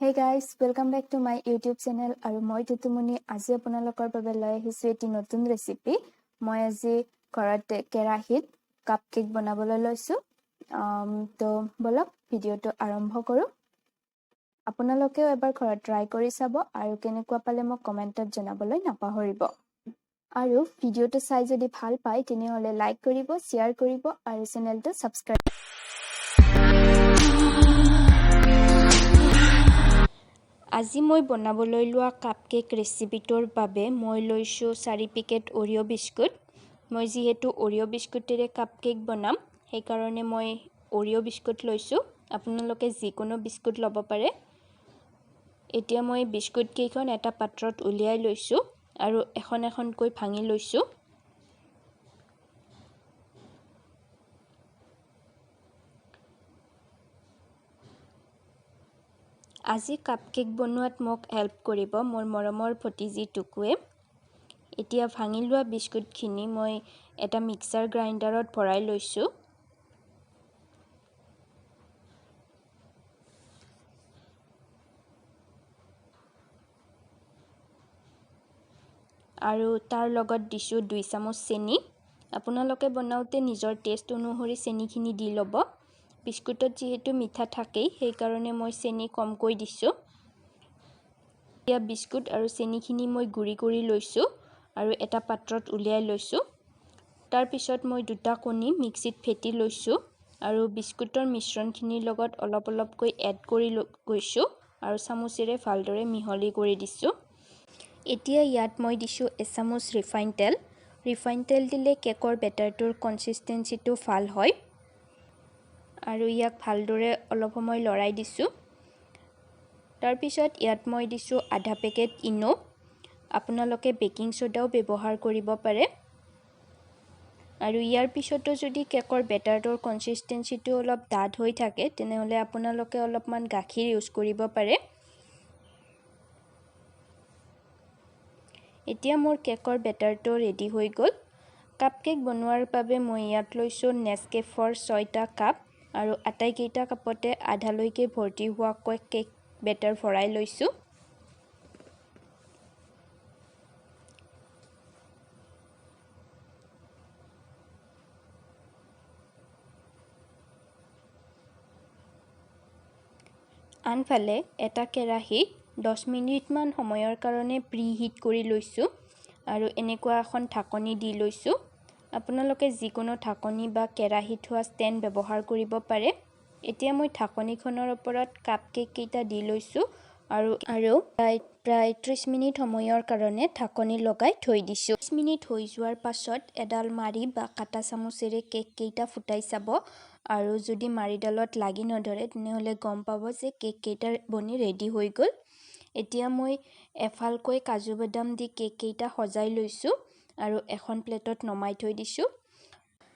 Hey guys, welcome back to my YouTube channel আৰু মই টুটুমণি। আজি আপোনালোকৰ বাবে লৈ আহিছোঁ এটি নতুন ৰেচিপি। মই আজি ঘৰত কেৰাহীত কাপ কেক বনাবলৈ লৈছোঁ। তো ব'লক, ভিডিঅ'টো আৰম্ভ কৰোঁ। আপোনালোকেও এবাৰ ঘৰত ট্ৰাই কৰি চাব আৰু কেনেকুৱা পালে মোক কমেণ্টত জনাবলৈ নাপাহৰিব। আৰু ভিডিঅ'টো চাই যদি ভাল পায়, তেনেহ'লে লাইক কৰিব, শ্বেয়াৰ কৰিব আৰু চেনেলটো ছাবস্ক্ৰাইব। আজি মই বনাবলৈ লোৱা কাপ কেক ৰেচিপিটোৰ বাবে মই লৈছোঁ 4 পেকেট অৰিঅ' বিস্কুট। মই যিহেতু অৰিঅ' বিস্কুটেৰে কাপ কেক বনাম, সেইকাৰণে মই অৰিঅ' বিস্কুট লৈছোঁ। আপোনালোকে যিকোনো বিস্কুট ল'ব পাৰে। এতিয়া মই বিস্কুটকেইখন এটা পাত্ৰত উলিয়াই লৈছোঁ আৰু এখন এখনকৈ ভাঙি লৈছোঁ। আজি কাপ কেক বনোৱাত মোক হেল্প কৰিব মোৰ মৰমৰ ভতিজী টুকুৱে। এতিয়া ভাঙি লোৱা বিস্কুটখিনি মই এটা মিক্সাৰ গ্ৰাইণ্ডাৰত ভৰাই লৈছোঁ। আৰু তাৰ লগত দিছোঁ 2 চামুচ চেনি। আপোনালোকে বনাওঁতে নিজৰ টেষ্ট অনুসৰি চেনিখিনি দি ল'ব। বিস্কুটত যিহেতু মিঠা থাকেই, সেইকাৰণে মই চেনি কমকৈ দিছোঁ। এতিয়া বিস্কুট আৰু চেনিখিনি মই গুড়ি কৰি লৈছোঁ আৰু এটা পাত্ৰত উলিয়াই লৈছোঁ। তাৰপিছত মই দুটা কণী মিক্সিত ফেটি লৈছোঁ আৰু বিস্কুটৰ মিশ্ৰণখিনিৰ লগত অলপ অলপকৈ এড কৰি গৈছোঁ আৰু চামুচেৰে ভালদৰে মিহলি কৰি দিছোঁ। এতিয়া ইয়াত মই দিছোঁ এচামুচ ৰিফাইন তেল। ৰিফাইন তেল দিলে কেকৰ বেটাৰটোৰ কনচিষ্টেঞ্চিটো ভাল হয়। আৰু ইয়াক ভালদৰে অলপ সময় লৰাই দিছোঁ। তাৰপিছত ইয়াত মই দিছোঁ আধা পেকেট ইন'। আপোনালোকে বেকিং চ'ডাও ব্যৱহাৰ কৰিব পাৰে। আৰু ইয়াৰ পিছতো যদি কেকৰ বেটাৰটোৰ কনচিষ্টেঞ্চিটো অলপ ডাঠ হৈ থাকে, তেনেহ'লে আপোনালোকে অলপমান গাখীৰ ইউজ কৰিব পাৰে। এতিয়া মোৰ কেকৰ বেটাৰটো ৰেডি হৈ গ'ল। কাপ কেক বনোৱাৰ বাবে মই ইয়াত লৈছোঁ নেচকেফৰ ছয়টা কাপ আৰু আটাইকেইটা কাপতে আধালৈকে ভৰ্তি হোৱাকৈ কেক বেটাৰ ভৰাই লৈছোঁ। আনফালে এটা কেৰাহীত 10 মিনিটমান সময়ৰ কাৰণে প্ৰি হিট কৰি লৈছোঁ আৰু এনেকুৱা এখন ঢাকনি দি লৈছোঁ। আপোনালোকে যিকোনো ঢাকনি বা কেৰাহী থোৱা ষ্টেণ্ড ব্যৱহাৰ কৰিব পাৰে। এতিয়া মই ঢাকনিখনৰ ওপৰত কাপ কেককেইটা দি লৈছোঁ আৰু প্ৰায় 30 মিনিট সময়ৰ কাৰণে ঢাকনি লগাই থৈ দিছোঁ। 30 মিনিট হৈ যোৱাৰ পাছত এডাল মাৰি বা কাটা চামুচেৰে কেককেইটা ফুটাই চাব আৰু যদি মাৰিডালত লাগি নধৰে, তেনেহ'লে গম পাব যে কেককেইটা বনি ৰেডি হৈ গ'ল। এতিয়া মই এফালকৈ কাজু বাদাম দি কেককেইটা সজাই লৈছোঁ আৰু এখন প্লেটত নমাই থৈ দিছোঁ।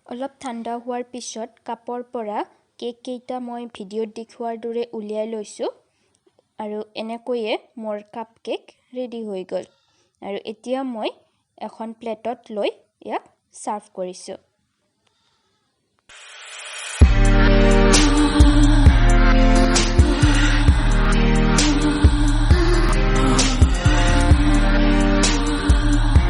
অলপ ঠাণ্ডা হোৱাৰ পিছত কাপৰ পৰা কেককেইটা মই ভিডিঅ'ত দেখুওৱাৰ দৰে উলিয়াই লৈছোঁ আৰু এনেকৈয়ে মোৰ কাপ কেক ৰেডি হৈ গ'ল। আৰু এতিয়া মই এখন প্লেটত লৈ ইয়াক ছাৰ্ভ কৰিছোঁ।